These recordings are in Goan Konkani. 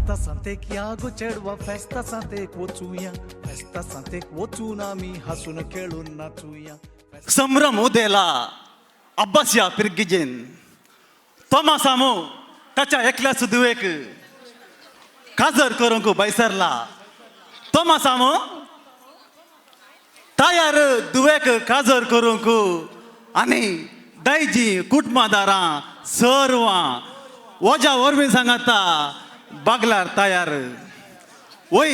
फेस्ता सांतेक या गो चेडवा, फेस्ता सांतेक वचुया, फेस्ता सांतेक वचून आमी हांसून खेळून नाचुया. संभ्रम उदेला अब्बासया पिरगिजेन. तोमासामू ताच्या एकल्याच धुवेक काजर करूंक भायसरला. तोमासामू तयार धुवेक काजर करूंक आनी दायजी कुटुंबादारां सर्वां वजा वरवीं सांगाता बागलार तयार. वय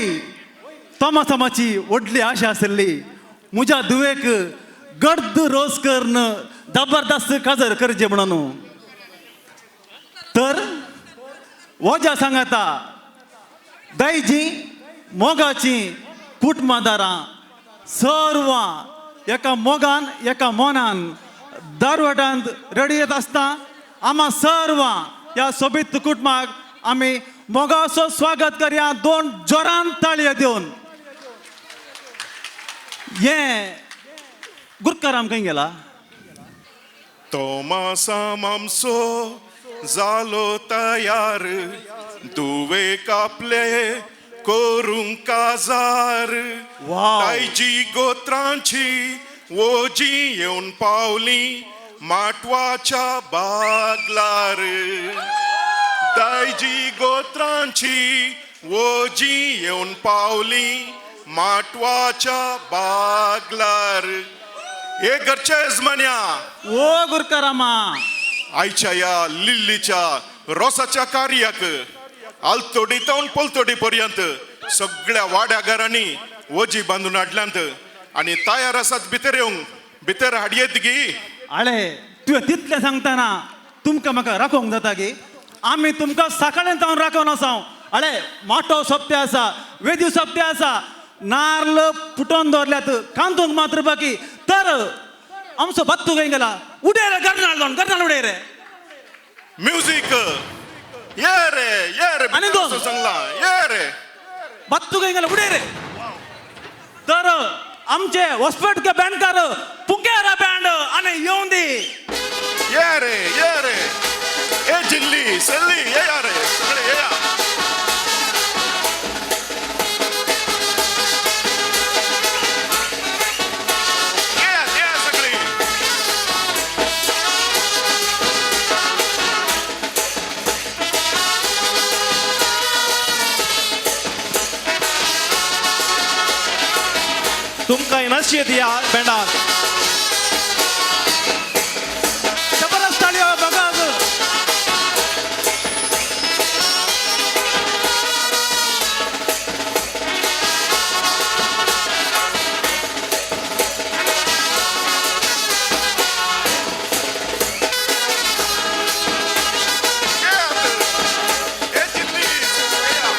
तोमासामाची व्हडली आशा आसली, म्हज्या धुवेक गर्द रोस करून जबरदस्त काजर करचे म्हणून. तर वजा सांगाता दायजी मोगाची कुटुंबादारां सर्वां एका मोगान एका मोनान दारवटांत रेडी येत आसता. आमा सर्वां ह्या सोबीत कुटुंबाक आमी मोगाचो स्वागत करया दोन जोरान ताळयो दिवन. हें गुरकार खंय गेला? तोमासा मामसो जालो तयार, दुवे कापले करूंक काजार. वाव. तायजी गोत्रांची वोजी येवन पावली माटवाच्या बागलार. दायजी गोत्रांची वोजी येवन पावली माटवाच्या बागलार. हे घरच्या यजमान्या, ओ गुरकारामा, आयच्या या लिल्लीच्या रोसाच्या कार्याक आलतोडी तावन पलतोडी पर्यंत सगळ्या वाड्या घरांनी वजी बांदून हाडल्यांत आनी तयार आसात भितर येवंक. भितर हाडयेत गी. आळे, तुवें तितलें सांगतना तुमकां म्हाका राखोवंक जाता की आमी तुमकां सकाळीं जावन राखोवन आसा. आळे, माटो सोंपते आसा, वेदी सोंपते आसा, नार्ल पुटोवन दवरल्यात, कांदूंक मात्र बाकी. तर आमचो बात्तू खंय गेला? उडय रे गर्नाल, दोन गर्नाल उडय रे. म्युजीक ये रे, ये रे. आनी दोन. सांगला ये रे. बात्तू खंय गेला? उडय रे. तर आमचे वसपेटके बँडकार पुंकेरा बँड आनी येवन दी. ये रे, ये रे. ए जिल्ली सल्ली, ये या रे, सगळे ये या. ये या, ये सगळी. तुमकां नशीत ह्या बँडाक. जबरदस्त ताळयो बघा. ये जिल्ली, ये या.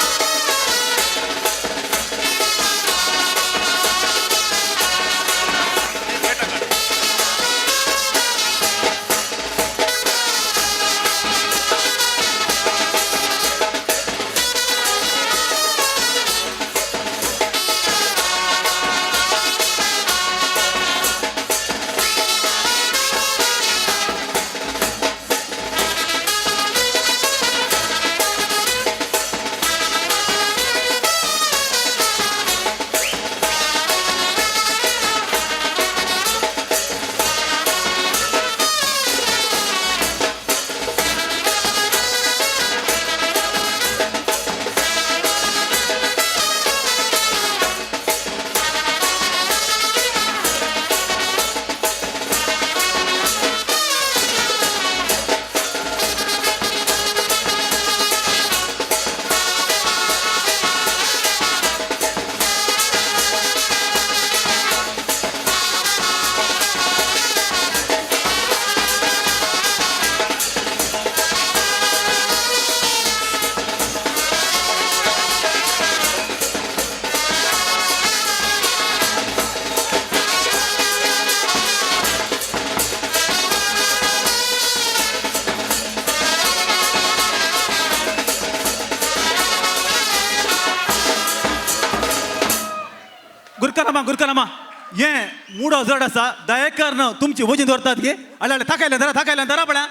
गुरकारामा, गुरकारामा, हे मुडो जड आसा, दयेकर न तुमची वजीन दवरतात की. अळे अळे, थाकायलें धरा, थाकायलें धरा पळया.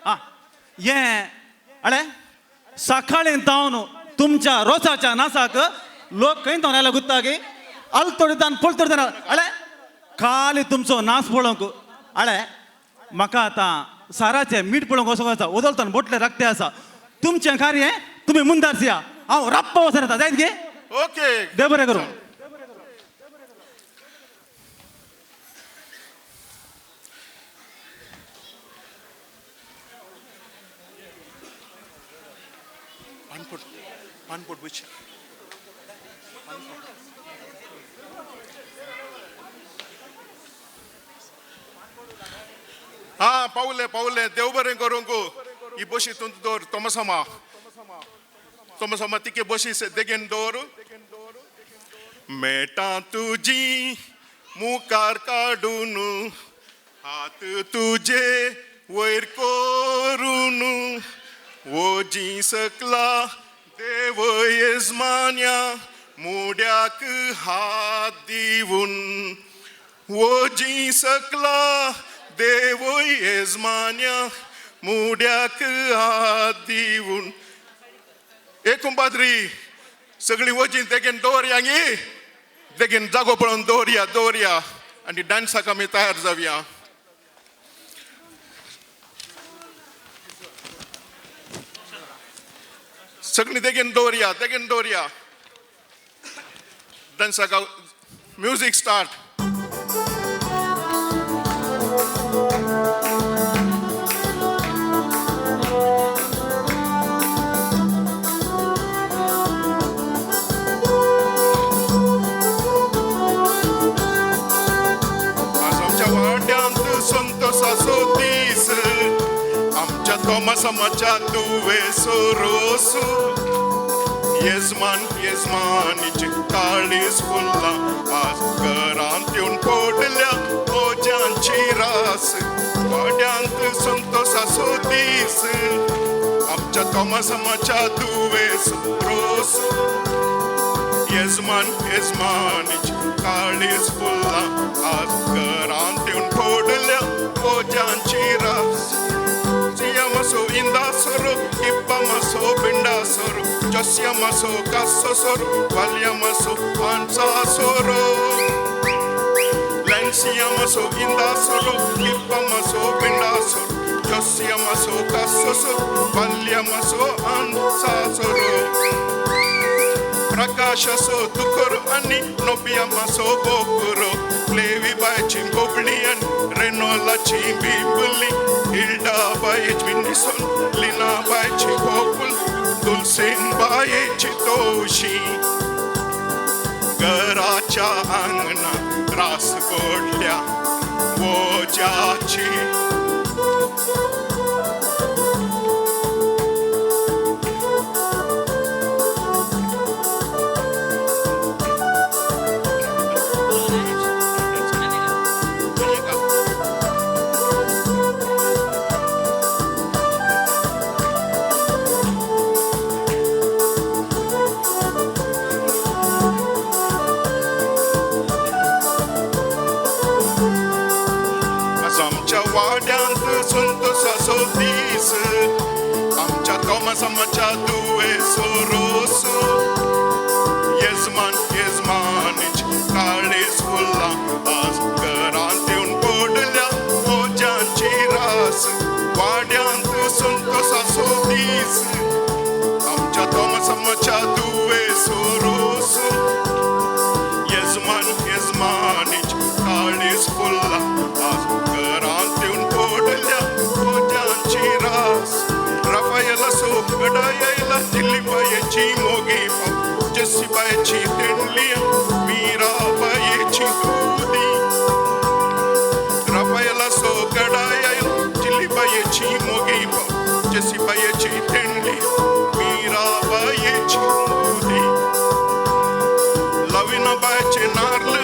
आं, हें अळे. सकाळी जावन तुमच्या रोसाच्या नासाक लोक खंय जावन आयला गुत्ता की अल्तोडितान पलतोडितान अळे खाली तुमचो नाच पळोवंक. अळे म्हाका आतां साराचें मीठ पळोवंक वचोंक आसा, उदलतान बोटले राखते आसा. तुमचें कार्य तुमी मुंदारसिया, हांव राप्पा वचून येता जायत गे. ओके, देव बरें करूं. पानपोट पानपोट बुच. हा पावले पावले, देव बरें करूंक. ही बशी तूं दवर तोमसामा, तोमसामा तिके बशी देगेन दवर. मेटां तुजी मुखार काडून, हात तुजे वयर करून, ओजी सकला देव येजमान्या मुड्याक हात दिवन, ओजी सकला देव येजमान्या मुड्याक हात दिवन. ए कुंपाद्री, सगळी वजी देगेन दवरया गी, देगेन जागो पळोवन दवरया दवरया आनी डान्साक आमी तयार जावया. सगळी देगेन दवरया, देगेन दवरया. डान्साक म्युजीक स्टार्ट. आज आमच्या वाड्यांत संतोषाचो दीस, आमच्या तोमासामाच्या तुवेसो रोस. येजमान येजमानीची काळीज फुल्लां आज घरांत येवन पडल्या ओज्यांची रास. वाड्यांत संतोषाचो दीस, आमच्या तोमासामाच्या तुवेसो रोस. येजमान येजमानीची काळीज फुल्लां आज घरांत येवन पडल्या ओज्यांची रास. Siyamaso indasoro, ippamaso bindasoro, josyamaso kassosoro, valyamaso ansasoro. Lensiyamaso indasoro, ippamaso bindasoro, josyamaso kassosoro, valyamaso ansasoro. Prakashaso tukoro ani nobiyamaso bokuro, Levi बायची बोबडी आनी रेनोलाची बिबली, हिल्डा बायची विनिसन, लिना बायची गोकुल, दुलसीन बायची तोशी. घराच्या आंगणात रास पडल्या वोज्याची. आज आमच्या वाड्यांत संतोषाचो दीस, आमच्या तोमासामाच्या दुवेसो रोस. येजमान येजमानीची काळीज फुल्लां आज घरांत येवन पडल्या ओज्यांची रास. वाड्यांत संतोषाचो दीस, आमच्या तोमासामाच्या दुवेसो रोस. येजमान येजमानीची काळीज फुल्लां आज घरांत येवन पडल्या ओज्यांची रास. राफायलासो गडायला दिलीबायची मोगी पाव, जसीबायची तेंडली, मीराबायची दुदी. राफायलासो गडायला दिलीबायची मोगी पाव, जसीबायची तेंडली, मीराबायची दुदी. लविनाबायचे नार्ल,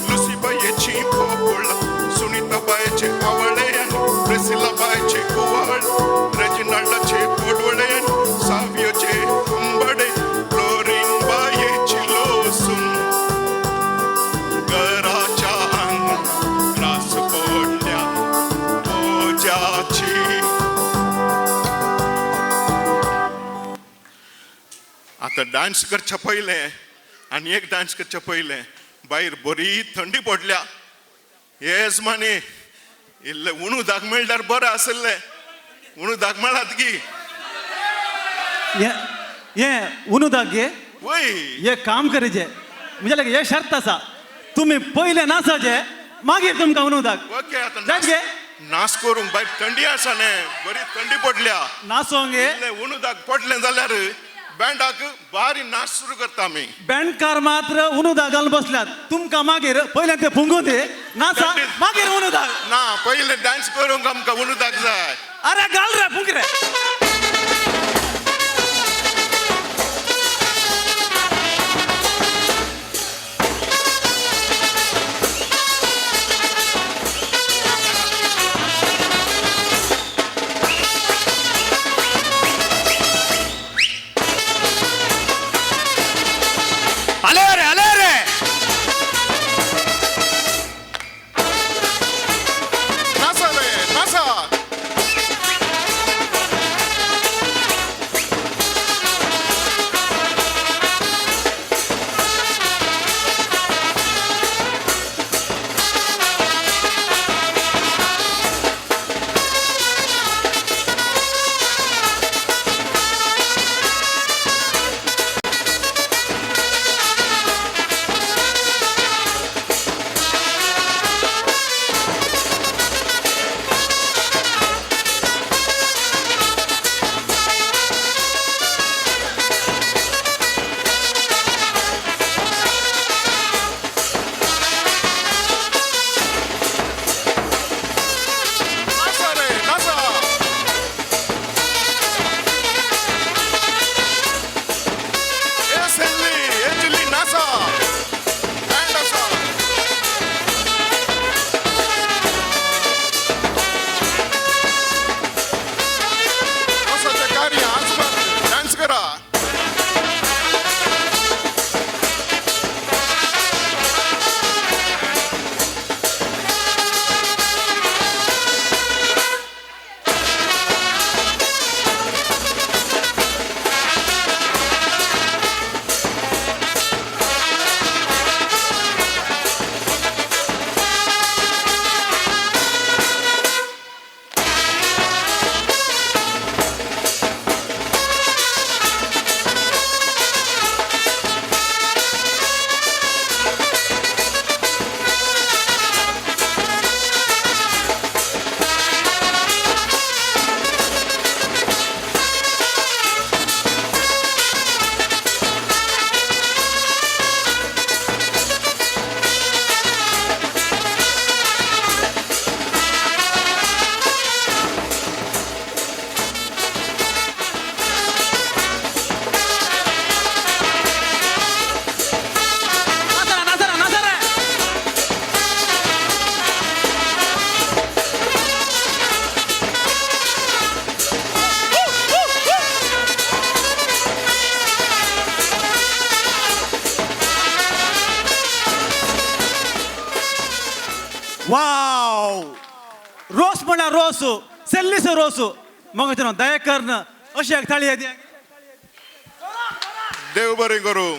लुसीबायची पोपुळ, सुनीताबायचे आवळे, प्रेसिलाबायचे कुवाळ, रेजिनाल्डाचे पडवळे, सावियोचे आंबडे, फ्लोरीन बायेची लोसून. घराच्या आंगणात रास पडल्या ओज्याची. आतां डान्स करच्या पयलें आनी एक डान्स करच्या पयलें भायर बरी थंडी पडल्या. येजमानी इल्लें उणू दाग मेळ्ळ्यार बरें आशिल्लें. उणू दाग मेळात की? हे हे उनुदाक गे? वय. हे काम करीचे म्हणजे लागे हे शर्त आसा, तुमी पयले नाचाचे मागीर तुमकां उनुदाक. ओके, आतां जायत गे? नाच करूंक भायर थंडी आसा न्ही, बरी थंडी पडल्या. नाचोंक गे. इल्लें उणू दाग पडलें जाल्यार बँडाक बारी नाच सुरू करता आमी. बँडकार मात्र उनुदाक घालून बसल्यात, तुमकां मागीर पयले ते फुंगू दे नाचा, मागीर उनुदाक. ना, पयलें डान्स करूंक आमकां उणू दाग जाय. अरे घाल रे फुंक रे. आले रे, आले रे. नासा रे नासा. नासा रे नासा. ए सेल्ली, ए जुली, नासा बँड आसा. नासाचें कार्य आजमात डान्स करा. नाचा रे, नाचा रे, नाचा रे. वाव, रोस म्हणल्यार रोस, सेल्लीस रोस. मग दया करन अशी एक थाळी येते. देव बरें करूं.